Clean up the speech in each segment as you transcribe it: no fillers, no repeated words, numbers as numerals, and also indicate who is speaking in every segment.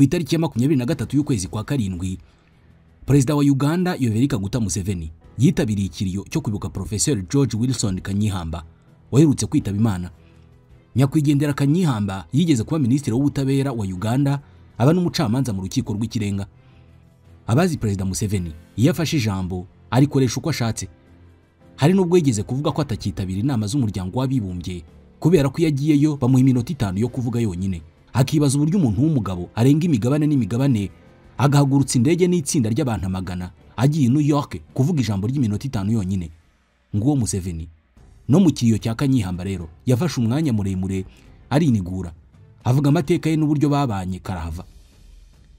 Speaker 1: Ku itariki ya 23 y'ukwezi kwa karindwi, Perezida wa Uganda Yoweri Kaguta Museveni yitabiriye ikiriyo cyo kwibuka Professor George Wilson Kanyihamba waherutse kwitaba Imana. Nyakwigendera Kanyihamba yigeze kuba minisitiri w'ubutabera wa Uganda, aba n'umucamanza mu rukiko rw'ikirenga. Abazi Perezida Museveni iyo afashe ijambo arikoresha uko ashatse. Hari nubwo yigeze kuvuga ko atakitabira inama z'umuryango w'abibumbye kubera ko yagiyeyo bamuha iminota 5 yo kuvuga yonyine, akibaza uburyo umuntu w'umugabo arenga imigabane n'imigabane agahagurutsa indege n'itsinda ry'abantu amagana agiye New York kuvuga ijambo ry'iminota 5 yonyine. Nguwo Museveni. No mu kiriyo cya Kanyihamba rero yafashe umwanya muremure arinigura, avuga amateka ye n'uburyo babanye karahava.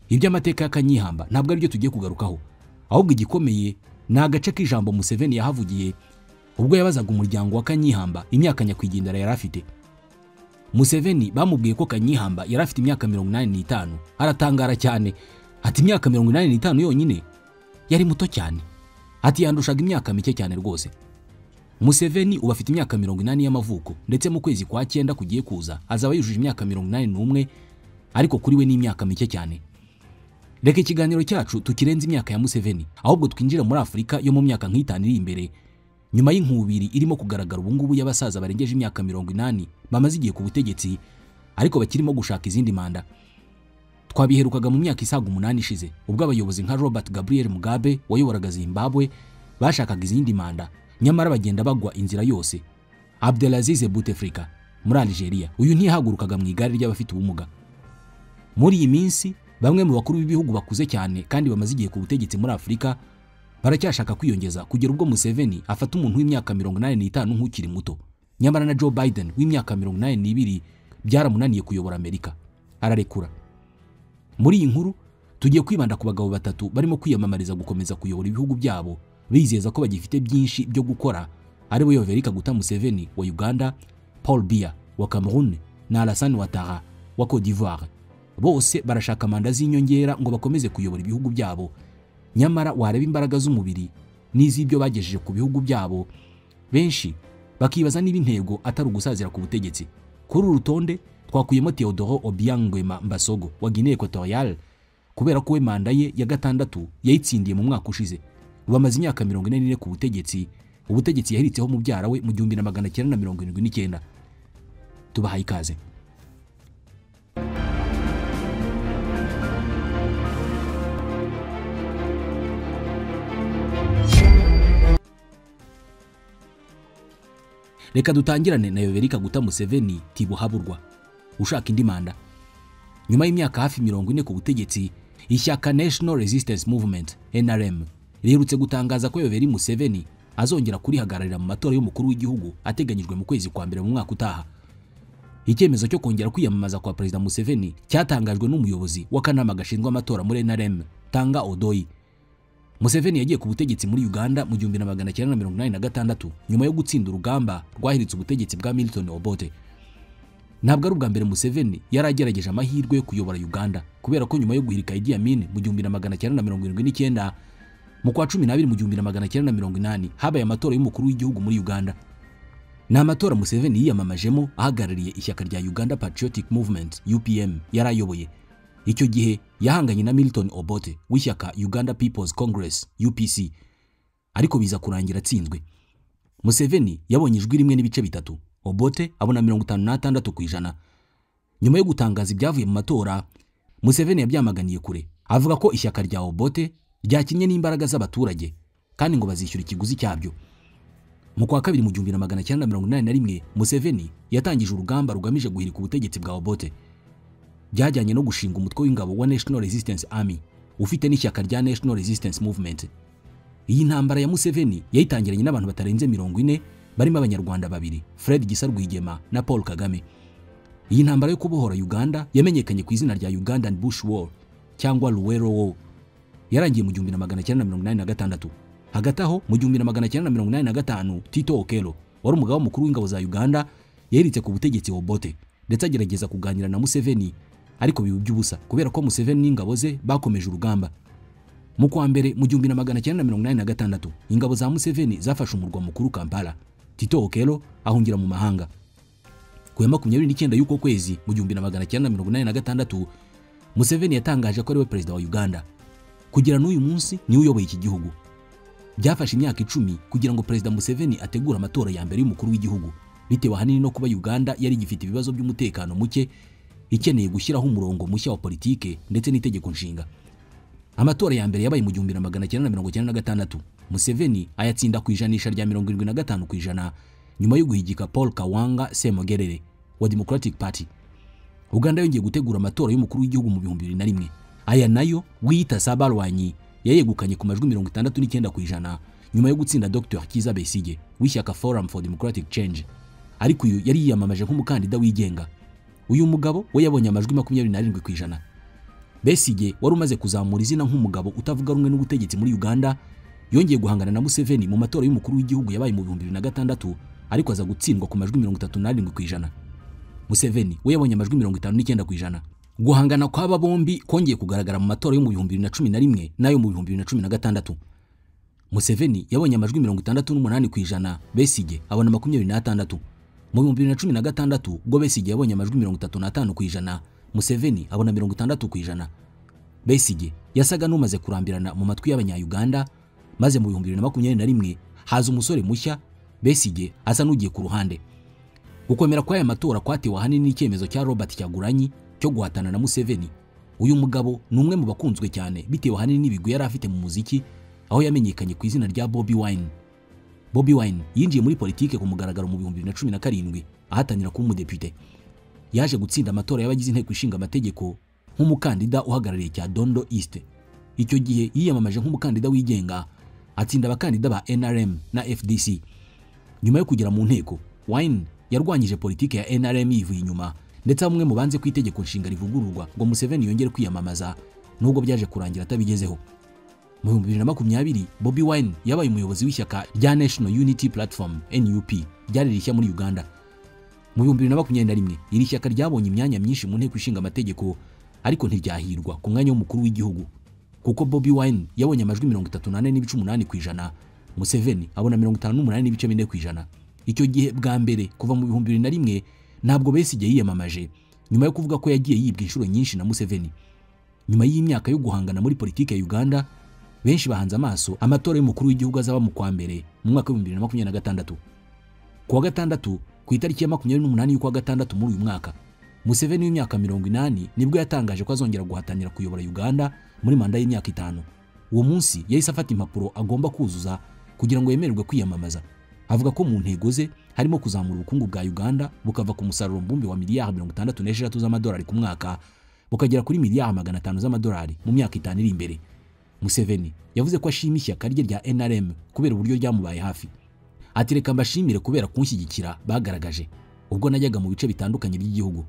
Speaker 1: Iby'amateka ya Kanyihamba ntabwo aribyo tugiye kugarukaho, ahubwo igikomeye ni agace k'ijambo Museveni yahavugiye ubwo yabazaga umuryango wa Kanyihamba imyaka nyakwigendera yari afite. Museveni bamubwiye ko Kanyihamba yari afite imyaka 85, aratangara cyane ati imyaka 85 yonyine, yari muto cyane, ati yandushaga imyaka mike cyane rwose. Museveni ubu afite imyaka 80 y'amavuko, ndetse mu kwezi kwa 9 kugiye kuza azaba yujuje imyaka 81, ariko kuri we ni imyaka mike cyane. Reka ikiganiro cyacu tukirenze imyaka ya Museveni, ahubwo twinjira muri Afurika yo mu myaka nk'itanu iri imbere, nyuma y'inkubiri irimo kugaragara ubu ngubu y'abasaza barengeje imyaka 80 bamaze igihe ku butegetsi ariko bakirimo gushaka izindi manda. Twabiherukaga mu myaka isaga 8 ishize ubwo abayobozi nka Robert Gabriel Mugabe wayoboraga Zimbabwe bashakaga izindi manda, nyamara bagenda bagwa inzira yose. Abdelaziz Bouteflika muri Algeria, uyu ntiyahagurukaga mu igare ry'abafite ubumuga. Muri iyi minsi bamwe mu bakuru b'ibihugu bakuze cyane kandi bamaze igihe ku butegetsi muri Afurika baracyashaka kwiyongeza kugera ubwo Museveni afata umuntu w'imyaka 85 nk'ukiri muto. Nyamara na Joe Biden w'imyaka 82 byaramunaniye kuyobora Amerika, ararekura. Muri iyi nkuru tugiye kwibanda ku bagabo batatu barimo kwiyamamariza gukomeza kuyobora ibihugu byabo, bizeza ko bagifite byinshi byo gukora, aribo Yoweri Kaguta Museveni wa Uganda, Paul Biya wa Cameroon na Alassane Ouattara wa Côte d'Ivoire. Bose barashaka manda z'inyongera ngo bakomeze kuyobora ibihugu byabo, nyamara wareba imbaraga z'umubiri n'iz'ibyo bagejeje ku bihugu byabo, benshi bakibaza niba intego atari ugusazira ku butegetsi. Kuri uru rutonde twakuyemo Teodoro Obiang Nguema Mbasogo wa Guinée Equatoriale, kubera ko we manda ye ya 6 yayitsindiye mu mwaka ushize. Bamaze imyaka 44 ku butegetsi, ubutegetsi yahiritseho mubyara we mu 1979. Tubahaye ikaze. Reka dutangirane na Yoweri Kaguta Museveni Tibuhaburwa ushaka indi manda. Nyuma y'imyaka hafi 40 ku butegetsi, ishyaka National Resistance Movement NRM riherutse gutangaza ko Yoweri Museveni azongera kurihagararira mu matora y'umukuru w'igihugu ateganyijwe mu kwezi kwa mbere mu mwaka utaha. Icyemezo cyo kongera kwiyamamaza kwa Perezida Museveni cyatangajwe n'umuyobozi w'akanama gashinzwe amatora muri NRM, Tanga Odoi. Museveni yagiye ku butegetsi muri Uganda mu 1986 nyuma yo gutsinda urugamba rwahiritse ubutegetsi bwa Milton Obote. Ntabwo ari ubwa mbere Museveni yaragerageje amahirwe yo kuyobora Uganda, kubera ko nyuma yo guhirika Idi Amin mu 1979, mu kwa 12 mu 1980 habaye amatora y'umukuru w'igihugu muri Uganda. Ni amatora Museveni yiyamamajemo ahagarariye ishyaka rya Uganda Patriotic Movement UPM yarayoboye. Icyo gihe yahanganye na Milton Obote w'ishyaka Uganda People's Congress UPC, ariko biza kurangira atsinzwe. Museveni yabonye ijwi 1.3, Obote abona 56%. Nyuma yo gutangaza ibyavuye mu matora, Museveni yabyamaganiye kure, avuga ko ishyaka rya Obote ryakinye n'imbaraga z'abaturage kandi ngo bazishyura ikiguzi cyabyo. Mu kwa kabiri mu 1981 Museveni yatangije urugamba rugamije guhirika ubutegetsi bwa Obote. Byajyanye no gushinga umutwe w'ingabo wa National Resistance Army ufite n'ishyaka rya National Resistance Movement. Iyi ntambara ya Museveni yayitangiranye n'abantu batarenze 40 barimo abanyarwanda babiri, Fred Gisa Rwigema na Paul Kagame. Iyi ntambara yo kubohora Uganda yamenyekanye ku izina rya Ugandan Bush War cyangwa Luwero War. Yarangiye mu 1986. Hagati aho mu 1985 Tito Okello wari umugaba mukuru w'ingabo za Uganda yahiritse ku butegetsi Obote, ndetse agerageza kuganira na Museveni, ariko biba by'ubusa kubera ko Museveni n'ingabo ze bakomeje urugamba. Mu kwa mbere mu 1986 ingabo za Museveni zafashe umurwa mukuru Kampala. Tito Okello ahungira mu mahanga. Ku ya 29 y'uko kwezi mu 1986 Museveni yatangaje ko ari we perezida wa Uganda. Kugera n'uyu munsi niwe uyoboye iki gihugu. Byafashe imyaka 10 kugira ngo Perezida Museveni ategure amatora ya mbere y'umukuru w'igihugu, bitewe ahanini no kuba Uganda yari igifite ibibazo by'umutekano muke, ikeneye gushyiraho umurongo mushya wa politike ndetse n'itegeko nshinga. Amatora ya mbere yabaye mu 1996, Museveni ayatsinda ku ijanisha rya 75% nyuma yo guhigika Paul Kawanga Ssemogerere wa Democratic Party. Uganda yongeye gutegura amatora y'umukuru w'igihugu mu 2001. Aya nayo wiyita Sabalwanyi yayegukanye ku majwi 69% nyuma yo gutsinda Dr. Kiza Besigye w'ishyaka Forum for Democratic Change. Ariko uyu yari yiyamamaje nk'umukandida wigenga. Uyu mugabo we yabonye amajwi 27%. Besigye wari umaze kuzamura izina nk'umugabo utavuga rumwe n'ubutegetsi muri Uganda, yongeye guhangana na Museveni mu matora y'umukuru w'igihugu yabaye mu 2006, ariko aza gutsindwa ku majwi 37%. Museveni we yabonye amajwi 59%. Guhangana kw'aba bombi kongeye kugaragara mu matora yo mu 2011 n'ayo mu 2016. Museveni yabonye amajwi 68%, Besigye abona 26. Mu 2016 ubwo Besigye yabonye amajwi 35%, Museveni abona 60%. Besigye yasaga n'umaze kurambirana mu matwi y'abanya-Uganda, maze mu 2021 haza umusore mushya, Besigye asa n'ugiye ku ruhande. Gukomera kw'aya matora kwatewe ahanini n'icyemezo cya Robert Kyagulanyi cyo guhatana na Museveni. Uyu mugabo ni umwe mu bakunzwe cyane bitewe ahanini n'ibigwi yari afite mu muziki, aho yamenyekanye ku izina rya Bobi Wine. Bobi Wine yinjiye muri politike ku mugaragaro mu 2017 ahatanira kuba umudepite. Yaje gutsinda amatora y'abagize inteko ishinga amategeko nk'umukandida uhagarariye Kyadondo East. Icyo gihe yiyamamaje nk'umukandida wigenga, atsinda abakandida ba NRM na FDC. Nyuma yo kugera mu nteko, Wine yarwanyije politike ya NRM yivuye inyuma, ndetse bamwe mu banze ku itegeko nshinga rivugururwa ngo Museveni yongere kwiyamamaza, nubwo byaje kurangira atabigezeho. Mu 2020 Bobi Wine yabaye umuyobozi w'ishyaka rya National Unity Platform NUP ryari rishya muri Uganda. Mu 2021 iri shyaka ryabonye imyanya myinshi mu nteko ishinga amategeko, ariko ntiryahirwa ku mwanya w'umukuru w'igihugu, kuko Bobi Wine yabonye amajwi 34.8%, Museveni abona 58.4%. Icyo gihe bwa mbere kuva mu 2001 ntabwo Besigye yiyamamaje, nyuma yo kuvuga ko yagiye yibwa inshuro nyinshi na Museveni. Nyuma y'imyaka yo guhangana muri politike ya Uganda, benshi bahanze amaso amatora y'umukuru w'igihugu azaba mu kwa mbere mu mwaka wa 2026. Kuwa gatandatu ku itariki ya 28 y'ukwa gatandatu muri uyu mwaka, Museveni w'imyaka 80 nibwo yatangaje ko azongera guhatanira kuyobora Uganda muri manda y'imyaka 5. Uwo munsi yahise afata impapuro agomba kuzuza kugira ngo yemererwe kwiyamamaza. Avuga ko mu ntego ze harimo kuzamura ubukungu bwa Uganda bukava ku musaruro mbumbe wa miliyari 66 z'amadolari ku mwaka bukagera kuri miliyari 500 z'amadolari mu myaka 5 iri imbere. Museveni yavuze ko ashima ishyaka rye rya NRM kubera uburyo ryamubaye hafi. Ati reka mbashimire kubera kunshyigikira bagaragaje ubwo najyaga mu bice bitandukanye by'igihugu.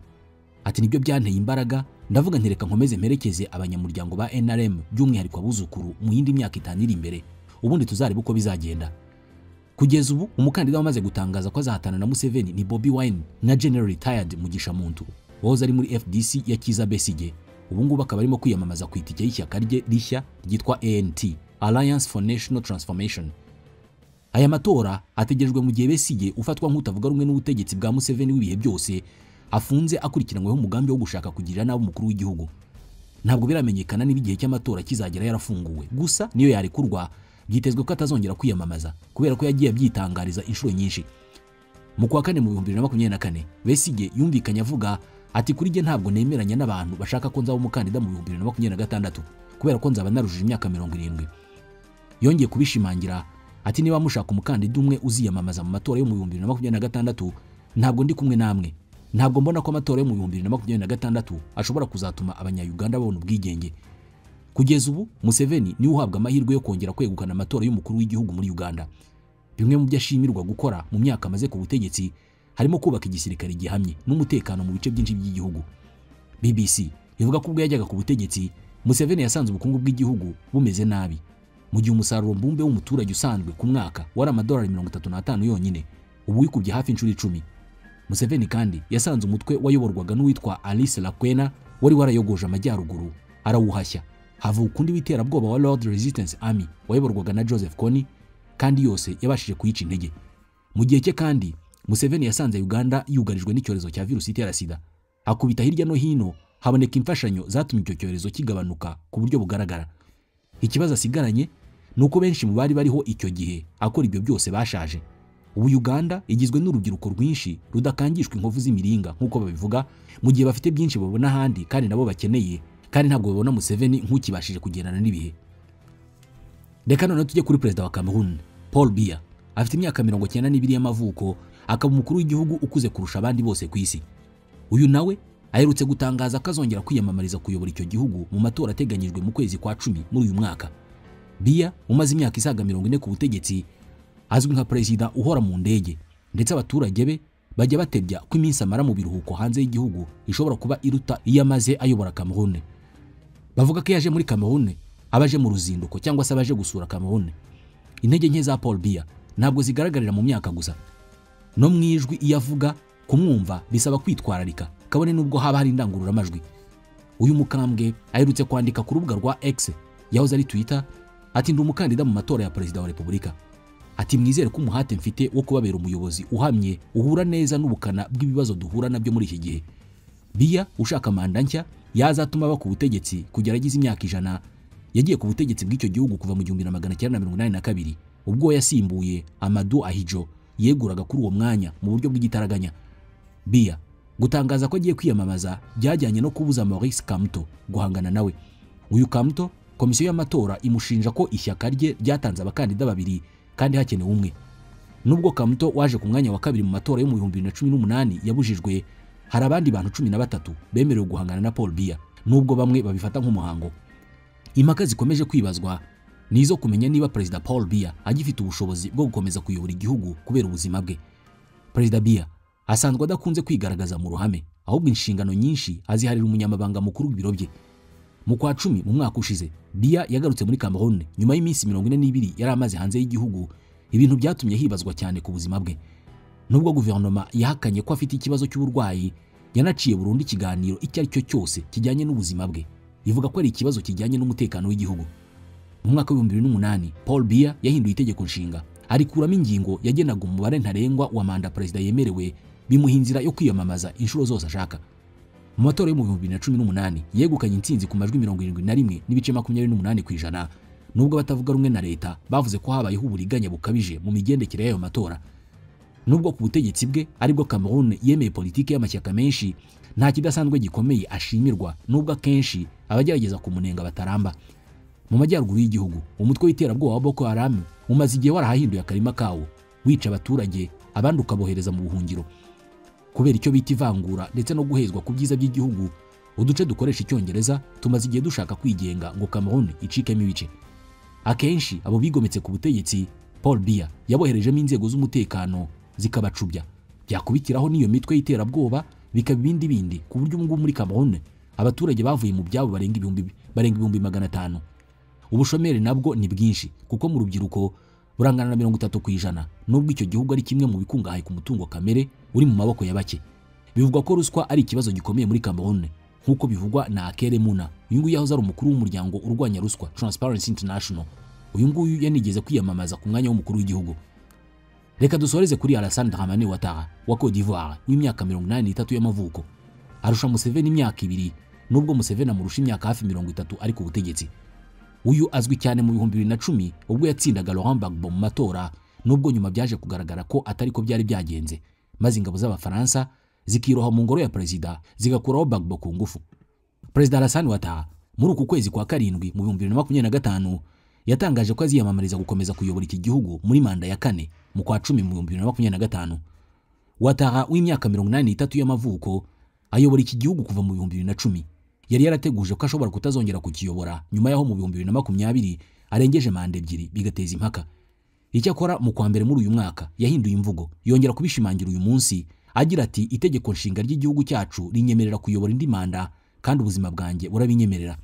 Speaker 1: Ati nibyo byanteye imbaraga, ndavuga nti reka nkomeze mperekeze abanyamuryango ba NRM by'umwihariko abuzukuru mu yindi myaka 5 iri imbere, ubundi tuzareba uko bizagenda. Kugeza ubu umukandida wamaze gutangaza ko azahatana na Museveni ni Bobi Wine na General Retired Mugisha Muntu wahoze ari muri FDC ya Kiza Besigye. Ubu ngubu akaba arimo kwiyamamaza ku itike y'ishyaka rye rishya ryitwa ANT, Alliance for National Transformation. Aya matora ategerejwe mu gihe Besigye ufatwa nk'utavuga rumwe n'ubutegetsi bwa Museveni w'ibihe byose afunze akurikiranyweho umugambi wo gushaka kugirira nabi umukuru w'igihugu. Ntabwo biramenyekana niba igihe cy'amatora kizagera yarafunguwe, gusa niyo yarekurwa byitezwe ko atazongera kwiyamamaza kubera ko yagiye abyitangariza inshuro nyinshi. Mu kwa kane mu 2024 Besigye yumvikanye avuga ati kuri jye ntabwo nemeranya n'abantu bashaka ko nzaba umukandida mu 2026 kubera ko nzaba narujije imyaka 70. Yongeye kubishimangira ati niba mushaka umukandida umwe uziyamamaza mu matora yo mu 2026 ntabwo ndi kumwe namwe. Ntabwo mbona ko amatora yo mu 2026 ashobora kuzatuma abanya-Uganda babona ubwigenge. Kugeza ubu Museveni niwe uhabwa amahirwe yo kongera kwegukana amatora y'umukuru w'igihugu muri Uganda. Bimwe mu byo ashimirwa gukora mu myaka amaze ku butegetsi harimo kubaka igisirikare gihamye n'umutekano mu bice byinshi by'igihugu. BBC ivuga ko ubwo yajyaga ku butegetsi Museveni yasanze ubukungu bw'igihugu bumeze nabi, mu gihe umusaruro mbumbe w'umuturage usanzwe ku mwaka wari amadolari 35 yonyine, ubu wikubye hafi inshuro 10. Museveni kandi yasanze umutwe wayoborwaga n'uwitwa Alice Lakwena wari warayogoje amajyaruguru arawuhashya, havuka undi w'iterabwoba wa Lord Resistance Army wayoborwaga na Joseph Kony, kandi yose yabashije kuyica intege. Mu gihe cye kandi Museveni yasanze Uganda yugarijwe n'icyorezo cya virusi itera sida, akubita hirya no hino haboneka imfashanyo zatumye icyo cyorezo kigabanuka ku buryo bugaragara. Ikibazo asigaranye nuko benshi mu bari bariho icyo gihe akora ibyo byose bashaje. Ubu Uganda igizwe n'urubyiruko rwinshi rudakangishwa inkovu z'imiringa nk'uko babivuga, mu gihe bafite byinshi babona ahandi kandi nabo bakeneye, kandi ntabwo babona Museveni nk'ukibashije kugendana n'ibihe. Reka none tujye kuri perezida wa Cameroon, Paul Biya. Afite imyaka 92 y'amavuko, akaba umukuru w'igihugu ukuze kurusha abandi bose ku isi. Uyu nawe aherutse gutangaza ko azongera kwiyamamariza kuyobora icyo gihugu mu matora ateganyijwe mu kwezi kwa 10 muri uyu mwaka. Biya umaze imyaka isaga 40 ku butegetsi, azwi nka perezida uhora mu ndege, ndetse abaturage be bajya batebya ko iminsi amara mu biruhuko hanze y'igihugu ishobora kuba iruta iyo amaze ayobora Cameroon. Bavuga ko yaje muri Cameroon abaje mu ruzinduko cyangwa se abaje gusura Cameroon. Intege nke za Paul Biya ntabwo zigaragarira mu myaka gusa, no mu ijwi iyo avuga kumwumva bisaba kwitwararika, kabone nubwo haba hari indangururamajwi. Uyu mukambwe aherutse kwandika ku rubuga rwa X yahoze ari Twitter ati: "Ndi umukandida mu matora ya perezida wa Repubulika." Ati: "Mwizere ko umuhate mfite wo kubabera umuyobozi uhamye uhura neza n'ubukana bw'ibibazo duhura nabyo muri iki gihe." Biya ushaka manda nshya yazatuma aba ku butegetsi kugera agize imyaka 100. Yagiye ku butegetsi bw'icyo gihugu kuva mu 1982 ubwo yasimbuye Amadou Ahidjo yeguraga kuri uwo mwanya mu buryo bw'igitaraganya. Biya gutangaza ko agiye kwiyamamaza byajyanye no kubuza Maurice Kamto guhangana nawe. Uyu Kamto, komisiyo y'amatora imushinja ko ishyaka rye ryatanze abakandida babiri kandi hakenewe umwe. Nubwo Kamto waje ku mwanya wa kabiri mu matora yo mu 2018 yabujijwe, hari abandi bantu 13 bemerewe guhangana na Paul Biya, nubwo bamwe babifata nk'umuhango. Impaka zikomeje kwibazwa nizo kumenya niba Perezida Paul Biya agifite ubushobozi bwo gukomeza kuyobora igihugu kubera ubuzima bwe. Perezida Biya asanzwe adakunze kwigaragaza mu ruhame, ahubwo inshingano nyinshi aziharira umunyamabanga mukuru w'ibiro bye. Mu kwa 10 mu mwaka ushize, Biya yagarutse muri Cameroon nyuma y'iminsi 42 yari amaze hanze y'igihugu, ibintu byatumye hibazwa cyane ku buzima bwe. Nubwo guverinoma yahakanye ko afite ikibazo cy'uburwayi, yanaciye burundu ikiganiro icyo ari cyo cyose kijyanye n'ubuzima bwe, ivuga ko ari ikibazo kijyanye n'umutekano w'igihugu. Mu mwaka wa 2008, Paul Biya yahinduye itegeko nshinga, arikuramo ingingo yagenaga umubare ntarengwa wa manda perezida yemerewe, bimuha inzira yo kwiyamamaza inshuro zose ashaka. Mu matora yo mu 2018 yegukanye intsinzi ku majwi 71.28%, nubwo batavuga rumwe na leta bavuze ko habayeho uburiganya bukabije mu migendekere y'ayo matora. Nubwo ku butegetsi bwe aribwo Cameroon yemeye politiki y'amashyaka menshi, nta kidasanzwe gikomeye ashimirwa, nubwo akenshi abagerageza kumunenga bataramba. Mu majyaruguru y'igihugu, umutwe w'iterabwoba wa Boko Haram umaze igihe warahahinduye akarima kawo, wica abaturage abandi ukabohereza mu buhungiro. Kubera icyo bita ivangura ndetse no guhezwa ku byiza by'igihugu, uduce dukoresha icyongereza tumaze igihe dushaka kwigenga ngo Cameroon icikemo ibice. Akenshi abo bigometse ku butegetsi, Paul Biya yaboherejemo inzego z'umutekano zikabacubya, byakubitiraho n'iyo mitwe y'iterabwoba bikaba ibindi bindi, ku buryo ubu muri Cameroon abaturage bavuye mu byabo barenga 500,000. Ubushomeri nabwo ni bwinshi kuko mu rubyiruko burangana na 30%, nubwo icyo gihugu ari kimwe mu bikungahaye ku mutungo kamere uri mu maboko ya bake. Bivugwa ko ruswa ari ikibazo gikomeye muri Cameroon, nk'uko bivugwa na Akere Muna. Uyu nguyu yahoze ari umukuru w'umuryango urwanya ruswa Transparency International. Uyu nguyu yanigeze kwiyamamaza ku mwanya w'umukuru w'igihugu. Reka dusoreze kuri Alassane Dramane Ouattara wa Côte d'Ivoire w'imyaka 83 y'amavuko. Arusha Museveni imyaka 2, nubwo Museveni amurusha imyaka hafi 30 ari ku butegetsi. Uyu azwi cyane mu 2010 ubwo yatsindaga Laurent Gbagbo mu matora, nubwo nyuma byaje kugaragara ko atari ko byari byagenze, maze ingabo z'Abafaransa zikiroha mu ngoro ya perezida zigakuraho Gbagbo ku ngufu. Perezida Alassane Ouattara muri uku kwezi kwa karindwi mu 2025 yatangaje ko aziyamamariza gukomeza kuyobora iki gihugu muri manda ya 4 mu kwa 10 mu 2025. Ouattara w'imyaka 83 y'amavuko ayobora iki gihugu kuva mu 2010. Yari yarateguje ko ashobora kutazongera kukiyobora nyuma yaho mu 2020 arengeje manda 2 bigateza impaka. Icyakora mu kwa mbere muri uyu mwaka yahinduye imvugo, yongera kubishimangira uyu munsi agira ati: "Itegeko nshinga ry'igihugu cyacu rinyemerera kuyobora indi manda kandi ubuzima bwanjye burabinyemerera."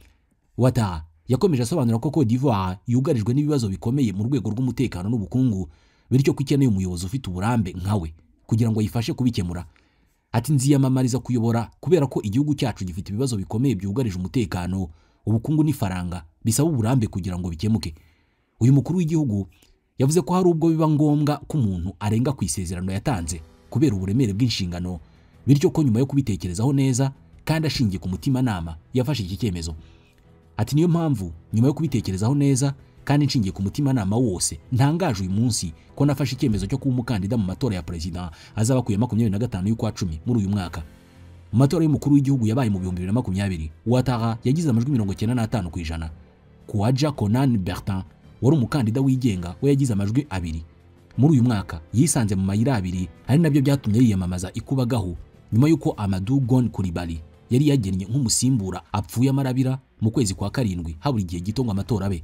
Speaker 1: Ouattara yakomeje asobanura ko Côte d'Ivoire yugarijwe n'ibibazo bikomeye mu rwego rw'umutekano n'ubukungu, bityo ko ikeneye umuyobozi ufite uburambe nkawe kugira ngo ayifashe kubikemura. Ati: "Nziyamamariza kuyobora kubera ko igihugu cyacu gifite ibibazo bikomeye byugarije umutekano, ubukungu n'ifaranga, bisaba uburambe kugira ngo bikemuke." Uyu mukuru w'igihugu yavuze ko hari ubwo biba ngombwa ko umuntu arenga ku isezerano yatanze kubera uburemere bw'inshingano, bityo ko nyuma yo kubitekerezaho neza kandi ashingiye ku mutimanama yafashe iki cyemezo. Ati niyo mpamvu nyuma yo kubitekerezaho neza kandi nshingiye ku mutimanama wose ntangaje uyu munsi ko nafashe icyemezo cyo kuba umukandida mu matora ya perezida azaba ku ya 25 y'ukwa 10 muri uyu mwaka. Mu matora y'umukuru w'igihugu yabaye mu 2020, Ouattara yagize amajwi 95%. Kouadja Konan Bertin wari umukandida wigenga we yagize amajwi 2. Muri uyu mwaka yisanze mu mayira abiri, ari nabyo byatumye yiyamamaza ikubagaho nyuma y'uko Amadou Gon Coulibaly yari yagennye nk'umusimbura apfuye amarabira mu kwezi kwa 7 habura igihe gito ngo amatora abe.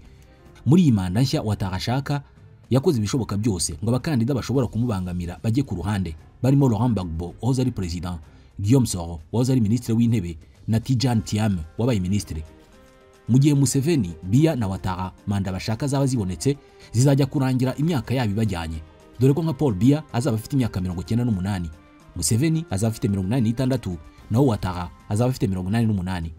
Speaker 1: Muri iyi manda nshya Ouattara ashaka yakoze ibishoboka byose ngo abakandida bashobora kumubangamira bajye ku ruhande, barimo Laurent Gbagbo wahoze ari president, Guillaume Soro wahoze ari ministre w'intebe na Tidjane Thiam wabaye ministre. Mu gihe Museveni, Biya na Ouattara manda bashaka zaba zibonetse zizajya kurangira imyaka yabo ibajyanye, dore ko nka Paul Biya azaba afite imyaka 98, Museveni azaba afite 86, naho Ouattara azaba afite 88.